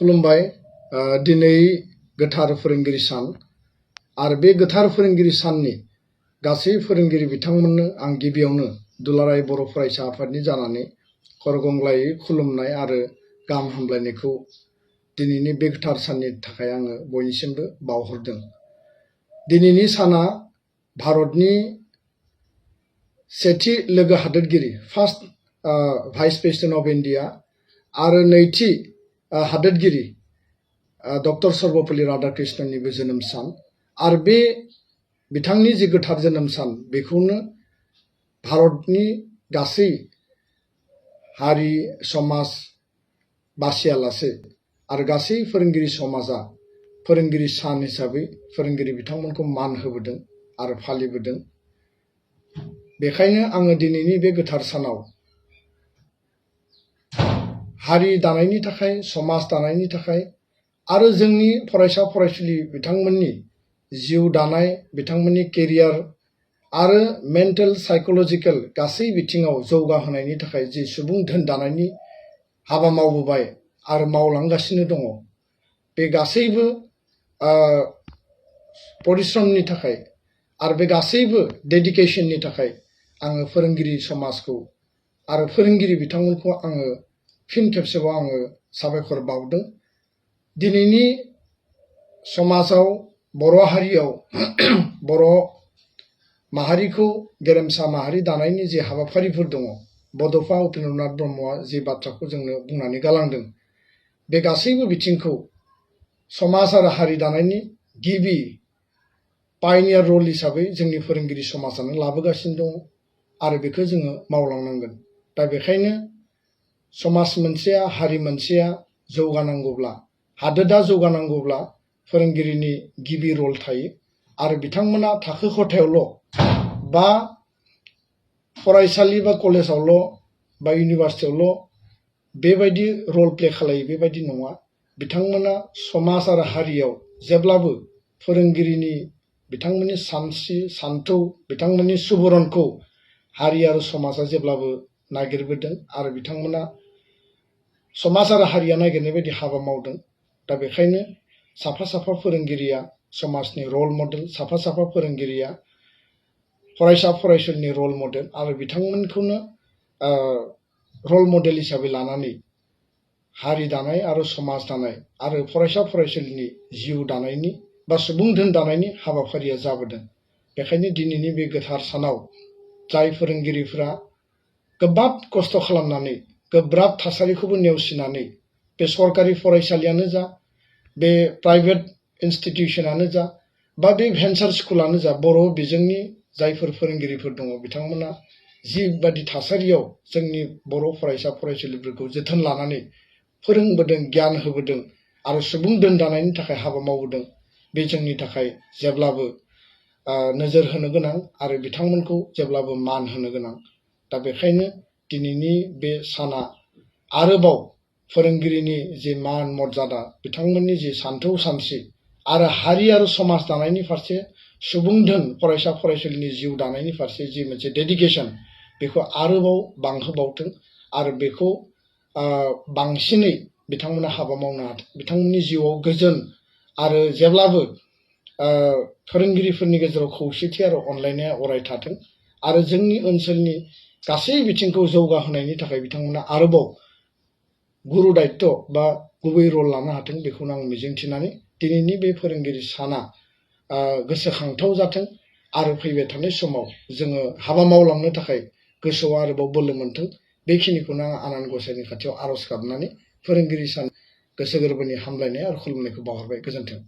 खुलुमबाय। दिनै गोथार फोरोंगिरि सान आरो बे गोथार फोरोंगिरि साननि गासै फोरोंगिरि बिथांमोननो आं गिबियावनो दुलाराय बर' फरायसा आफादनि जानानै खरगंग्लायै खुलुमनाय आरो गाहाम हामलायनायखौ दिनैनि बे गोथार साननि थाखाय आङो बयनिसिमबो बावहरदों। दिनैनि साना भारतनि सेथि लोगो हादोरगिरि first vice president of India आरो नैथि हादोरगिरि डक्टर सर्वपल्ली राधाकृष्णननिबो जोनोम सान आरो बे बिथांनि जे गोथार जोनोम सान बेखौनो भारतनि गासै हारि समाज बासियालासे आरो गासै फोरोंगिरि समाजा फोरोंगिरि सान हिसाबै फोरोंगिरि बिथांमोनखौ मान होबोदों आरो फालिबोदों। बेखायनो आङो दिनैनि बे गोथार सानाव हारि दानायनि थाखाय समाज दानायनि थाखाय आरो जोंनि फरायसा फरायसुलि बिथांमोननि जिउ दानाय बिथांमोननि केरियार आरो मेन्टेल साइकोलजिकेल गासै बिथिङाव जौगाहोनायनि थाखाय जि सुबुं धोन दानायनि हाबा मावबोबाय आरो मावलांगासिनो दङ बे गासैबो परिश्रमनि थाखाय आरो बे गासैबो डेडिकेशननि थाखाय आङो फोरोंगिरि समाजखौ आरो फोरोंगिरि बिथांमोनखौ आङो फिन खेबसेबाव आङो साबायखर बावदों। दिनैनि समाजाव बर' हारियाव बर' माहारिखौ गेरेमसा माहारि दानायनि जे हाबाफारिफोर दङ बड'फा उपेन्द्रनाथ ब्रह्मआ जे बाथ्राखौ जोंनो बुंनानै गालांदों बे गासैबो बिथिंखौ समाज आरो हारि दानायनि गिबि पायनियार रल हिसाबै जोंनि फोरोंगिरि समाजानो लाबोगासिनो दङ आरो बेखौ जोङो मावलांनांगोन। दा बेखायनो समाज मोनसेया हारि मोनसेया जौगानांगौब्ला हादोरा जौगानांगौब्ला फोरोंगिरिनि गिबि रल थायो आरो बिथांमोना थाखो खथायावल' बा फरायसालि बा कलेजावल' बा इउनिभार्सिटियावल' बेबायदि रल प्ले खालायो बेबायदि नङा। बिथांमोना समाज आरो हारियाव जेब्लाबो फोरोंगिरिनि बिथांमोननि सानस्रि सान्थौ बिथांमोननि सुबुरनखौ हारि आरो समाजा जेब्लाबो नागिरबोदों आरो बिथांमोना समाज आरो हारिया नागिरनाय बायदि हाबा मावदों। दा बेखायनो साफा साफा फोरोंगिरिया समाजनि रल मडेल, साफा साफा फोरोंगिरिया फरायसा फरायसुलिनि रल मडेल आरो बिथांमोनखौनो रल मडेल हिसाबै लानानै हारि दानाय आरो समाज दानाय आरो फरायसा फरायसुलिनि जिउ दानायनि बा सुबुं धोन दानायनि हाबाफारिया जाबोदों। बेखायनो दिनैनि बे गोथार सानाव जाय फोरोंगिरिफोरा गोब्राब खस्थ' खालामनानै गोब्राब थासारिखौबो नेवसिनानै बे सरकारि फरायसालियानो जा बे प्राइभेट इन्स्टिटिउसनानो जा बा बे भेन्सार स्कुलानो जा बर' बिजोंनि जायफोर फोरोंगिरिफोर दङ बिथांमोना जिबादि थासारियाव जोंनि बर' फरायसा फरायसुलिफोरखौ जोथोन लानानै फोरोंबोदों गियान होबोदों आरो सुबुं धोन दानायनि थाखाय हाबा मावबोदों बे जोंनि थाखाय जेब्लाबो नोजोर होनो गोनां आरो बिथांमोनखौ जेब्लाबो मान होनो गोनां। दा बेखायनो दिनैनि बे साना आरोबाव फोरोंगिरिनि जि मान मर्यादा बिथांमोननि जि सान्थौ सानस्रि आरो हारि आरो समाज दानायनि फारसे सुबुं धोन फरायसा फरायसुलिनि जिउ दानायनि फारसे जि मोनसे डेडिकेसन बेखौ आरोबाव बांहोबावथों आरो बेखौ बांसिनै बिथांमोना हाबा मावनो हाथों। बिथांमोननि जिउआव गोजोन आरो जेब्लाबो फोरोंगिरिफोरनि गेजेराव खौसेथि आरो अनलायनाया अराय थाथों आरो जोंनि ओनसोलनि गासै बिथिंखौ जौगाहोनायनि थाखाय बिथांमोना आरोबाव गुरु दायित्व बा गुबै रल लानो हाथों बेखौनो आं मिजिंथिनानै दिनैनि बे फोरोंगिरि साना गोसोखांथाव जाथों आरो फैबाय थानाय समाव जोङो हाबा मावलांनो थाखाय गोसोआव आरोबाव बोलो मोनथों बेखिनिखौनो आं आनान गसाइनि खाथियाव आर'ज गाबनानै फोरोंगिरि सान गोसो गोरबोनि हामलायनाय आरो खुलुमनायखौ बावहरबाय। गोजोन्थों।